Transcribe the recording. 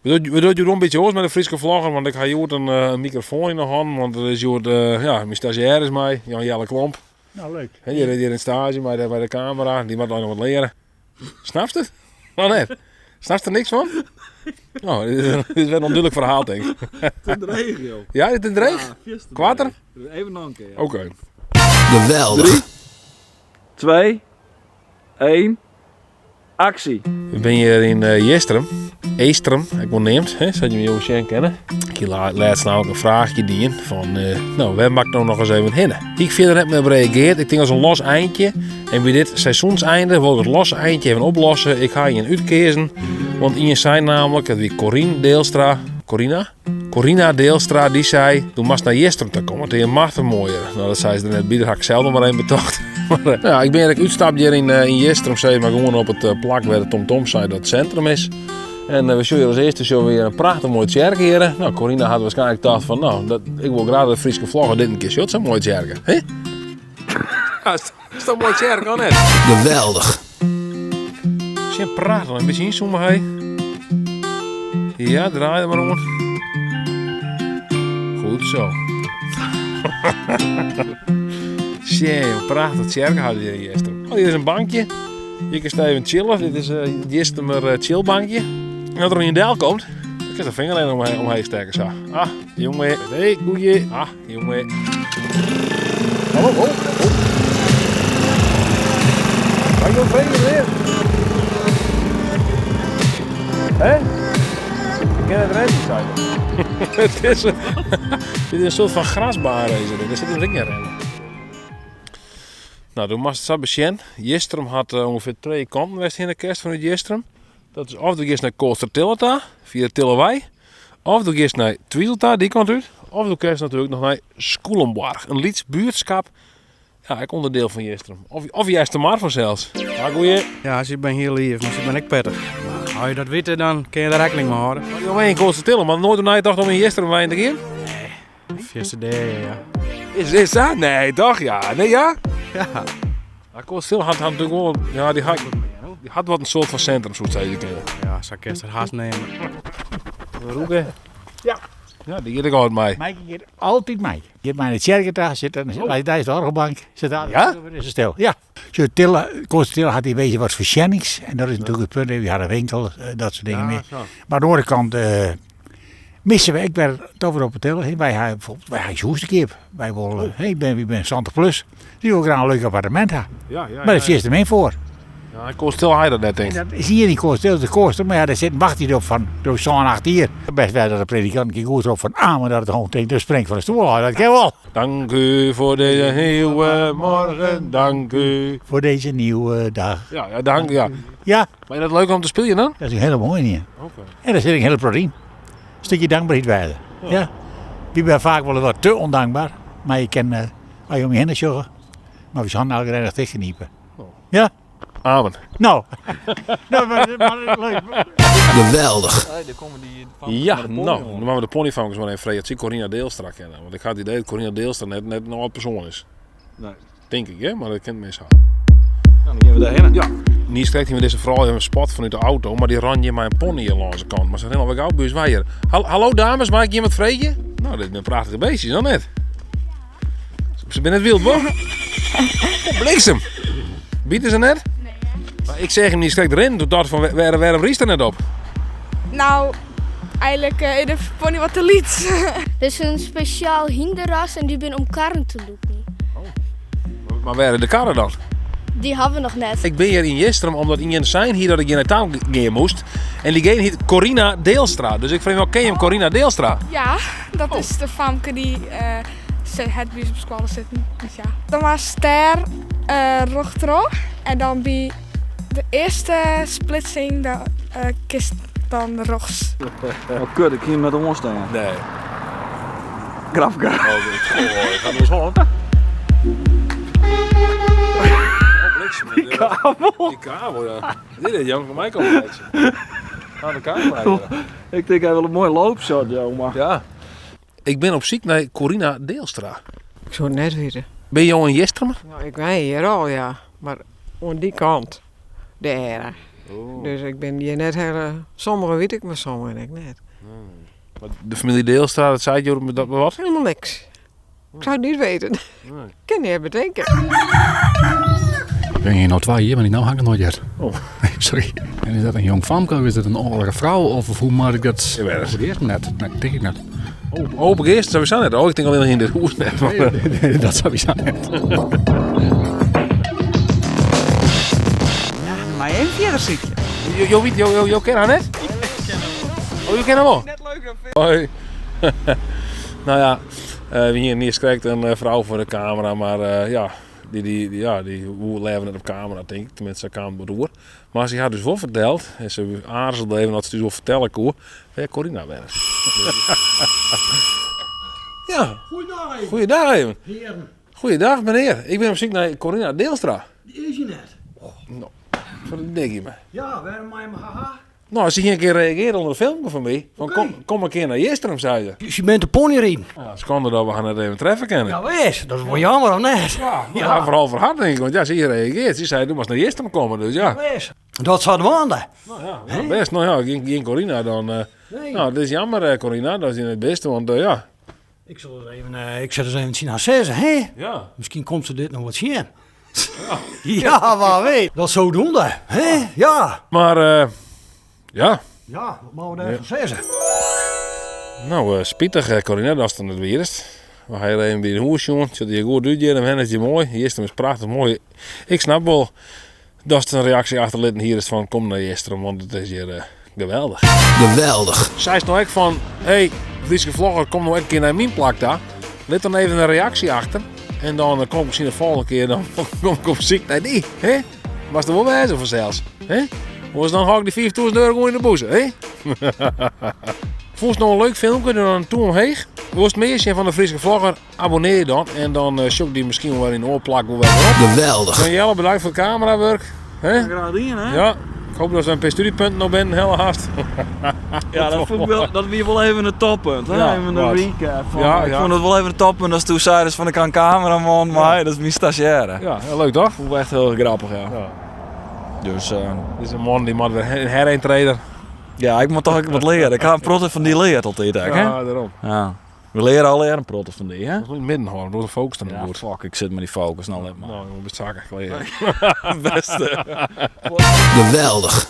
We dogge hjoed in bytsje oars mei de Fryske vlogger, want ik ha hjoed in eh, mikrofoan yn de hannen, want der is hjoed, eh, ja, myn stazjêr is mei, Jan Jelle Klomp. Nou, leuk. Hè, die rint hjir in stage mei de, mei de kamera, dy moat noch wat leare. Snapst it? Noch net? Snapst der niks fan? Oh, dit is, dit is wer in ûndúdlik ferhaal, tink ik. Te dreech, joh. Ja, is it te dreech? Ja, fierste Koarter? dreech. Even noch in kear. Oké. Geweldig. 3, 2, 1, Aksje! We binne hjir yn eh, Jistrum, Eastrum, ek wol neamd, hè, sa't je jo sjen kinne. Ik hie lêst namelijk in fraachje dien fan, eh, no, wêr moat ik no noch ris even hinne? Hie ik fierder net mear op reageard. Ik tink as in los eindje. En by dit seizoenseinde wol ik it losse eindje even oplosse. Ik ha ien útkeazen, want ien sei namelijk, dat wie Corine Deelstra, Corina? Corina Deelstra dy sei, do moatst nei Jistrum ta komme, it is machtich moai hjir. No, dat sei se der net by, dat ha ik sels noch mar even betocht. Maar, eh, ja, ik bin ek útstapt hjir yn, eh, yn Jistrum, sis mar gewoan op it eh, plak wêr de TomTom sei dat it sintrum is. En we sjogge hjir as earste sjogge we hjir in prachtich moai tsjerke hjir. No, Corina hat waarskynlik tocht fan, no, dat, ik wol graach dat de Fryske vlogger dit in kear sjocht, sa'n moai tsjerke. Hè? Ja, is, is dat in moai tsjerke of net? Geweldig. Sjen prachtich, in bytsje ynzoome hy. Ja, draai er mar oan. Goed zo. Sjen, prachtich tsjerke ha we hjir yn Jistrum. Oh, hjir is in bankje. Hjir kinst even chillen. Dit is eh, it Jistumer eh, chillbankje. En as der ien del komt, dan kinst de finger even omheen, omheech stekke sa. Ah, jonge. Hey, goeie. Ah, Jonge. Hallo, oh, oh. Mag ik nog vragen, meneer? Hè? Ik ken het rennen, zei hij. Het is een, dit is een soort van grasbaan race. Daar zit een ring in rennen. Nou, do moatst it sa besjen. Jistrum hat eh, ûngefear trije kanten wêr'tst hinne kinst fanút Jistrum. Dat is of do giest nei Koatstertille ta, fia de Tillewei. Of do giest nei Twizel ta, dy kant út. Of do kinst natuerlik noch nei Skûlenboarch, in lyts buertskap. Ja, ek ûnderdiel fan Jistrum. Of, of Eastermar fansels. Ja, goeie. Ja, se binne hiel lief, mar se binne ek pettich. Mar as je dat witte, dan kinne je der rekkening mei hâlde. Mar jo wenje yn Koatstertille, mar noait oer neitocht om yn Jistrum wenjen te gean? Nee, fierste dêr, ja. Is, is dat? Nee, toch? Ja. Nee, ja? Ja. Maar Koatstertille hat, hat natuerlik wol, ja, dy hat, dy hat wat in soart fan sintrum, soe ik sizze kinne. Ja, sa kinst it hast neame. Roeke? Ja. Ja, dy giet ek altyd mei. Maaike giet altyd mei. Giet mei nei de tsjerke ta, sit dan, oh. Dêr is de orgelbank, sit daar, ja? is het stil. Ja. Zo, Tille, Koatstertille hat yn wezen wat foarsjennings. En dat is natuerlik it punt. We ha in winkel, eh, dat soart dingen Ja, mear. zo. Mar oan de oare kant eh, misse we ek wer toch wer op 'e Tille. Wy ha bijvoorbeeld, wy ha ús hûs te keap. Wy wolle, oh. ik bin, ik bin 70 plus, dus ik wol graach in leuk appartemint ha. Ja, ja, Mar dêr is te min foar. Ja, ik stil hy dat net, denk Dat is hjir yn Koatstertille de koaster, mar ja, dêr sit in wachttiid op fan do 7, 8 jier. Best wel dat de predikant een keer goed ropt fan amen dat it hûn tinkt, dus spring fan de stoel ôf, dat kin wol. Dank u voor deze nieuwe morgen, dank u. Voor deze nieuwe dag. Ja, ja, dank, ja. Ja. Maar is dat leuk om te spelen dan? Dat is een hele mooie, ja. Oké. En daar zit een hele proteïne. Stukje dankbaarheid bij. Ja. Wy binne faak wol wat te ûndankber, mar je kin eh, as je om je hinne sjogge, mar we zijn elke dag tichtgeniepen. Ja? Amen. Nou, nou maar, maar leuk. Geweldig. Hey, daar komen die famkes Ja, met de pony nou, oan. dan moatte we de ponyfamkes mar even freegje oft sy Corina Deelstra kenne. Want ik ha it idee dat Corina Deelstra net, net in âld persoan is. Nee. Tink ik, hè? Mar dat kin mis ha. Nou, dan gean we dêrhinne. Ja. Niis krekt hiene we dizze froulju even spot fanút de auto, mar dy rinne hjir mei in pony hjir lâns de kant. Mar se rinne alwer gau by ús wei hjir. Hallo dames, mei ik jim wat freegje? Nou, dit binne prachtige beestjes, noch net? Se binne net wyld, wol? Oh, bliksem! Bite se net? Nee. Mar ik seach him niis krekt rinnen, doe tocht ik fan wêr, wêrom rydst der net op? Nou, eigenlik eh, is de pony wat te lyts. Dit is in spesjaal hynderras en dy binne om karren te lûken. Mar wêr is de karre dan? Dy hawwe we noch net. Ik bin hjir yn Jistrum omdat ien sein hie dat ik hjir nei ta gean moast. En diegene hiet Corina Deelstra. Dus ik freegje my ôf, ken jim Corina Deelstra? Ja, dat is de famke dy't eh, hat by ús op skoalle sitten. Dus ja. Dan moatst dêr eh, rjochtroch en dan by de earste splitsing dan, eh, kinst dan rjochts. Oh kut, ik hie him net oanstean. Nee. Grapke. Oh, goh, ik ha dus hân. Oh, bliksem. Die kabel. Die kabel, ja. Dit is Jan van mij komen kijken. Aan de kabel. Ik tink hy wol in moai loopshot, joh, mar. Ja. Ik bin op syk nei Corina Deelstra. Ik soe it net witte. Binne jo in Jistrumer? No, ik wenje hjir al, ja. Mar oan dy kant. Dêr. Dus ik bin hjir net hiel. Sommige wit ik, mar sommige ek net. Maar de familie Deelstra, dat seit jo dat wat? Helemaal niks. Ik zou het niet weten. Nee. Ik kin net betinke. Ik ben hier no twa jier, mar dy namme ha ik noch noait heard. Oh. Sorry. En is dat in jong famke of is dat in âldere frou? Of hoe moat ik dat? Ik weet het. Eerst net. Nee, tink ik net. Oh, oh eerst sowieso net. Oh, ik denk alleen nog in dit hûs net. Nee, dat sowieso net. Ja, dan moat je even fierder sykje. Jo, jo, weet, jo, jo, jo kenne har net? Oh, jo kenne har wol? Net leuk dan Hoi. Nou ja, we hiene earst krekt in frou foar de kamera, mar ja, dy, dy, dy, ja, dy woe leaver net op kamera, tink ik. Tenminste, sa kaam it oer. Mar se hat dus wol ferteld, en se aarzelde even oft se it ús wol fertelle koe, wêr Corina wennet. Ja. Goeiedag even. Goeiedag even. Hearen. Goeiedag menear. Ik bin op syk nei Corina Deelstra. Dy is hjir net. No, ferdikje my. Ja, wêrom mei him haha? No, se hie in kear reagearre ûnder in filmke fan my. Fan kom, kom in kear nei Jistrum, sei se. Se binne te ponyriden. Ja, skande dat we har net even treffe kinne. Ja, wis. Dat is wol jammer, of net? Ja, ja. foaral foar har tink ik, want ja, se hie reagearre. Se sei, do moatst nei Jistrum komme, dus ja. Wis. Dat sadwaande. No ja, ja bêst. No ja, gjin, gjin Corina dan. Nee. No, it is jammer, Corina, dat je net bist, want ja. Ik sil ris even, ik sil ris even tsjin har sizze, hè? Ja. Miskien komt se dit noch wat sjen. Ja, wa weet. Dat zodoende, hè? Ja. Mar, ja. Ja, wat moatte we dêrfan sizze? No, spitich, Corina, datst der net wiest. We ha hjir even by dyn hûs sjoen. It sjocht der hjir goed út hjir. En wennet hjir moai. Jistrum is prachtich moai. Ik snap wol datst in reaksje achterlitten hiest fan kom nei Jistrum, want it is hjir geweldich. Geweldich. Seist no ek fan, hey, Fryske vlogger, kom no ek in kear nei myn plak ta. Lit dan even in reaksje achter. En dan kom ik miskien de folgjende kear dan kom ik op syk nei dy. Hè? Moatst der wol wêze fansels. Hè? Oars dan hâld ik dy 5000 euro gewoan yn de bûse. Hè? Fûnst no in leuk filmke, dan in tûm omheech. Wolst mear sjen fan de Fryske vlogger? Abonnear je dan en dan sjoch ik dy miskien wol wer yn in oar plak wol wer werom. Geweldich. Jan Jelle, bedankt foar it kamerawurk. Hè? Graach dien, hè? Ja, ik hoop dat we in pear studiepunten no binnen helle hast. Ja, dat fûn ik wol, dat wie wol even it toppunt, hè? Ja, even de wat? recap. Fan, Ja, ik ja. fûn it wol even it toppunt as doe seidest fan ik ha in kameraman mei, dat is myn stazjêre. Ja, ja, leuk toch? Fûn ik echt hiel grappich, ja. Ja. Dus, Dit is in man dy moat wer in herentreeder. Ja, ik moat toch ek wat leare. Ik ha in protte fan dy leard altyd ek, hè? Ja, dêrom. Ja. We leare allegear in protte fan dy, hè? Dat is yn it midden hâlden, doe de focus dan Ja, goed. fuck, ik sit mei dy focus, no lit mar. No, jonge, bist sakke, klear. Beste. Geweldich.